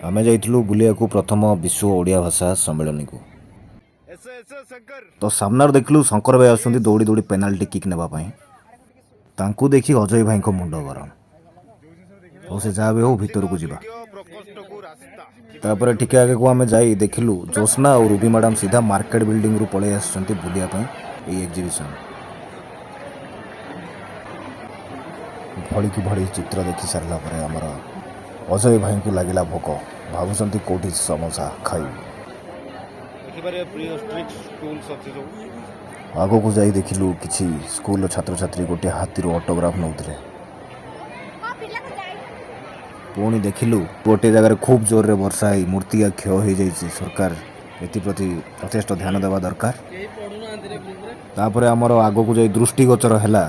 ଆମେ ଯାଇଥିଲୁ ବୁଲିବାକୁ ପ୍ରଥମ ବିଶ୍ୱ ଓଡ଼ିଆ ଭାଷା ସମ୍ମିଳନୀକୁ। ତ ସାମ୍ନାରେ ଦେଖିଲୁ ଶଙ୍କର ଭାଇ ଆସୁଛନ୍ତି ଦୌଡ଼ି ଦୌଡ଼ି ପେନାଲ୍ଟି କିକ୍ ନେବା ପାଇଁ। ତାଙ୍କୁ ଦେଖି ଅଜୟ ଭାଇଙ୍କ ମୁଣ୍ଡ ଗରମ। ହଉ, ସେ ଯାହା ବି ହଉ, ଭିତରକୁ ଯିବା। ତାପରେ ଟିକେ ଆଗକୁ ଆମେ ଯାଇ ଦେଖିଲୁ ଜ୍ୟୋତ୍ସ୍ନା ଆଉ ରୁବି ମ୍ୟାଡ଼ାମ୍ ସିଧା ମାର୍କେଟ ବିଲ୍ଡିଂରୁ ପଳେଇ ଆସିଛନ୍ତି ବୁଲିବା ପାଇଁ ଏଇ ଏକ୍ଜିବିସନ୍। ଭଳିକି ଭଳି ଚିତ୍ର ଦେଖି ସାରିଲା ପରେ ଆମର ଅଜୟ ଭାଇଙ୍କୁ ଲାଗିଲା ଭୋକ। ଭାବୁଛନ୍ତି କେଉଁଠି ସମୋସା ଖାଇବୁ। ଦେଖିପାରିବେ, ପ୍ରିୟ ଟ୍ରିକ୍ସ ଟୁଲ୍ସ ଅଛି ସବୁ। ଆଗକୁ ଯାଇ ଦେଖିଲୁ କିଛି ସ୍କୁଲର ଛାତ୍ରଛାତ୍ରୀ ଗୋଟିଏ ହାତୀରୁ ଅଟୋଗ୍ରାଫ ନେଉଥିଲେ। ପୁଣି ଦେଖିଲୁ ଗୋଟିଏ ଜାଗାରେ ଖୁବ୍ ଜୋରରେ ବର୍ଷା ହେଇ ମୂର୍ତ୍ତିକା କ୍ଷୟ ହେଇଯାଇଛି। ସରକାର ଏଥିପ୍ରତି ଯଥେଷ୍ଟ ଧ୍ୟାନ ଦେବା ଦରକାର। ତାପରେ ଆମର ଆଗକୁ ଯାଇ ଦୃଷ୍ଟିଗୋଚର ହେଲା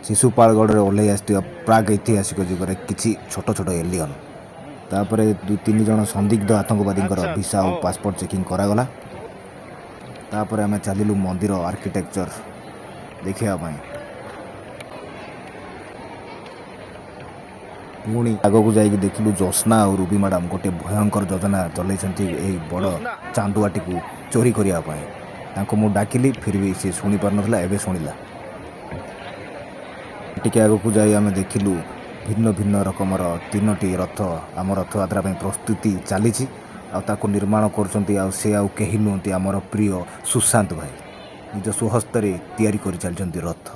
ଶିଶୁପାଳଗଡ଼ରେ ଓହ୍ଲେଇ ଆସିଥିବା ପ୍ରାଗ୍ ଐତିହାସିକ ଯୁଗରେ କିଛି ଛୋଟ ଛୋଟ ଏଲିଅନ୍। ତାପରେ ଦୁଇ ତିନି ଜଣ ସନ୍ଦିଗ୍ଧ ଆତଙ୍କବାଦୀଙ୍କର ଭିସା ଆଉ ପାସପୋର୍ଟ ଚେକିଂ କରାଗଲା। ତାପରେ ଆମେ ଚାଲିଲୁ ମନ୍ଦିର ଆର୍କିଟେକ୍ଚର ଦେଖିବା ପାଇଁ। ପୁଣି ଆଗକୁ ଯାଇକି ଦେଖିଲୁ ଜ୍ୟୋତ୍ସ୍ନା ଆଉ ରୁବି ମ୍ୟାଡ଼ାମ୍ ଗୋଟିଏ ଭୟଙ୍କର ଯୋଜନା ଚଲେଇଛନ୍ତି ଏଇ ବଡ଼ ଚାନ୍ଦୁଆଟିକୁ ଚୋରି କରିବା ପାଇଁ। ତାଙ୍କୁ ମୁଁ ଡାକିଲି, ଫିର୍ ବି ସେ ଶୁଣି ପାରୁନଥିଲା, ଏବେ ଶୁଣିଲା। ଟିକେ ଆଗକୁ ଯାଇ ଆମେ ଦେଖିଲୁ ଭିନ୍ନ ଭିନ୍ନ ରକମର ତିନୋଟି ରଥ। ଆମ ରଥଯାତ୍ରା ପାଇଁ ପ୍ରସ୍ତୁତି ଚାଲିଛି ଆଉ ତାକୁ ନିର୍ମାଣ କରୁଛନ୍ତି ଆଉ ସେ ଆଉ କେହି ନୁହନ୍ତି, ଆମର ପ୍ରିୟ ସୁଶାନ୍ତ ଭାଇ ନିଜ ସ୍ୱହସ୍ତରେ ତିଆରି କରି ଚାଲିଛନ୍ତି ରଥ।